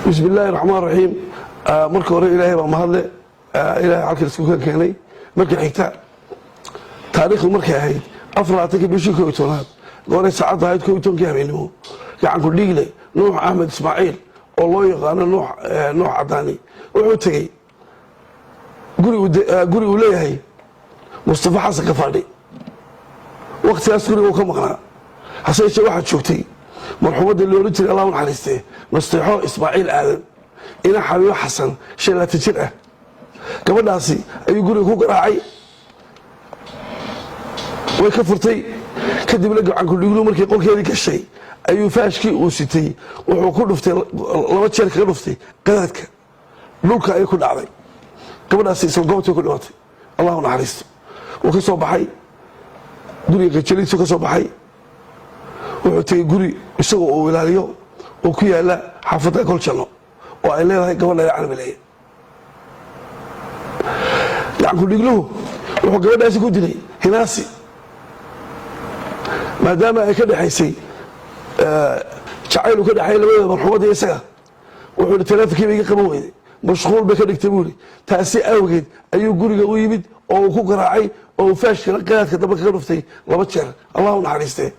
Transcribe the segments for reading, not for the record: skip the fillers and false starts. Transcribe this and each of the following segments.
Bismi illaahi raxmaan raxiim. Marka hore Ilaahay baa mahadle, Ilahay halkan isku keenay. Marka xigta, taariikhdu markay ahayd 24-ka bishii 11aad, gooray saacadda ahayd 11-kii habeenimo, gacanku dhiigle Nuux Axmed Ismaaciil oo loo yaqaano Nuux Cadaani wuxuu tegey guri uu leeyahay Mustafa Xasan Kafaadhi. Waktigaas guriga uu ka maqnaa, hase yeeshee waxaa joogtay marxuumadda la odhan jiray, Allah u naxariistee, Nasteexo Ismaaciil Aadan, ina Xabiibo Xasan, 25 jir ah. Gabadhaasi ayuu guriga ku garaacay, way ka furtay. Kadibna gacankudhiglu markii qolkeedii gashay ayuu faashkii uu sitay wuxuu ku dhuftay, laba jeer kaga dhuftay qadaadka. Dhulka ayay ku dhacday gabadhaasi, isla goobtii ku dhimatay, Allah u naxariisto. Wuu ka soo baxay guriga, gajaliisu ka soo baxay, wuxuu tegey guri isagoo uu ilaaliyo oo ku yaala xaafadda Goljanno oo ay leedahay gabadha Canbileeye. Gacankudhigluhu wuxuu gabadhaasi ku dilay hinaasi, maadaama ay ka dhexaysay jacayl uu ka dhexeeyay labadooda, marxuumadda iyo isaga. Wuxuu ihi, taleefonkii ba iga qaban weyday, mashquul bay ka dhigtay, buu ihi. Taasi awgeed ayuu guriga u yimid oo uu ku garaacay oo uu faashkana qadaadka dambe kaga dhuftay laba jeer, Allah u naxariistee.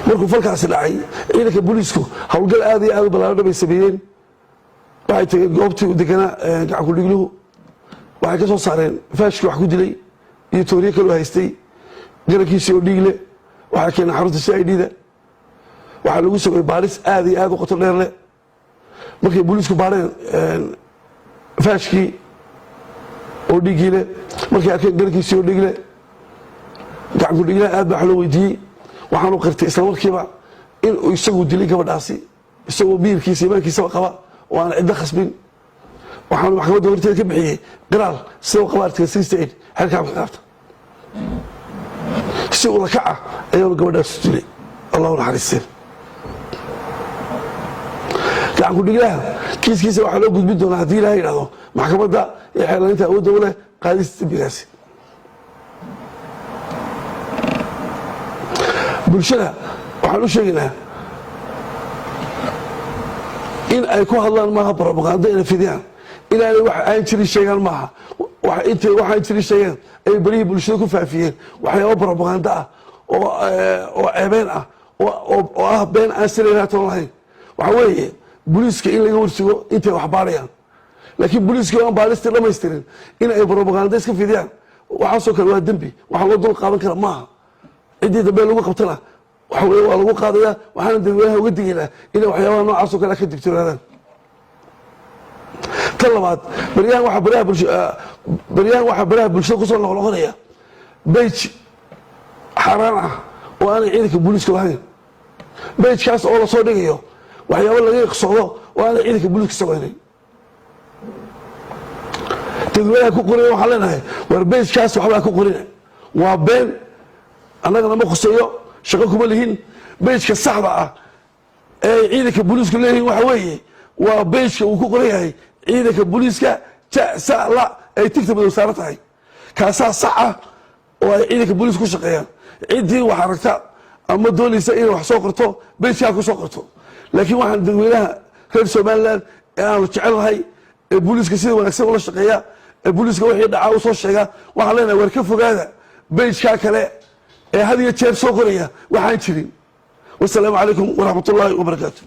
Markuu falkaasi dhacay, ciidanka booliisku howlgal aad iyo aad u ballaaran bay sameeyeen. Waxay tageen goobtii uu deganaa gacankudhigluhu, waxay ka soo saareen faashkii wax ku dilay iyo tooriye kaloo haystay, garankiisii oo dhiigle. Waxay keeneen xarunta CID-da. Waxaa lagu sameeyey baaris aad iyo aad u qoto dheer leh. Markay booliisku baareen faashkii oo dhiiggii leh, markay arkeen garankiisii oo dhiigle, gacankudhiglaha aad baa wax loo weydiiyey. Waxaanu qirtay isla markiiba inuu isagu dilay gabadhaasi, isagoo biirkiisa imaankiisaba qaba oo aan ciddo khasbin. Waxaanu maxkamadda horteeda ka bixiyey qiraal sida qaba article 68 xeerka habka qaabta. Si ula kaca ayaanu gabadhaas dilay, Allahu naxariisteen. Gacankudhiglaha kiiskiisa waxaa loo gudbin doonaa, haddii Ilaha yidhahdo, maxkamadda iyo xeerlaynta awoodda u leh qaadista dembigaasi. Bulshada waxaan u sheegaynaa in ay ku hadlaan maaha brobaganda, inay fidiyaan, inaanay wax aan jirin sheegaan maaha. Intay waxaan jirin sheegeen ay berihii bulshada ku faafiyeen waxyaaba brobaganda ah oo ceebeen ah oo ah been aan silaynaatoon lahayn. Waxa weeye booliiska in laga warsugo intay wax baarayaan, laakiin booliiskii oo aan baaristii dhamaystirin in ay brobaganda iska fidiyaan, waxaasoo kale waa dembi, waxa loo dul qaadan kara maaha. Ciddii dambe lagu qabtana waxa weye waa lagu qaadaya. Waxaana dadweynaha uga digaynaa inay waxyaabaha noocaasoo kale ka digtoonaadaan. Tan labaad, baryahan waxaa baraha bulshada kusoo noqnoqonaya page xaaraan ah oo aanay ciidanka booliiska lahayn, page-kaas oo lasoo dhigayo waxyaaba laga iqsoodo oo aanay ciidanka booliiska samaynayn. Dadweynaha ku qorina waxaan leenahay, war page-kaas waxbaa ku qorina, waa been, annagana ma khuseeyo, shaqo kuma lihin. Page-ka saxda ah ee ay ciidanka booliisku leeyihiin waxa weeye waa page-ka uu ku qoran yahay ciidanka booliiska ja sa la ay tigta madow saaran tahay. Kaasaa sax ah oo ay ciidanka booliiska ku shaqeeyaan. Ciddii wax aragta ama doonaysa inay wax soo qorto, page-kaa ku soo qorto. Laakiin waxaan dadweynaha reer Somaliland ee aanu jecelnahay, ee booliiska sida wanaagsan ula shaqeeya, ee booliiska wixii dhacaa u soo sheega, waxaan leenahay, war ka fogaada page-kaa kale ee had iyo jeer soo qoraya waxaan jirin. Wasalaamu calaykum waraxmat ullaahi wabarakaatu.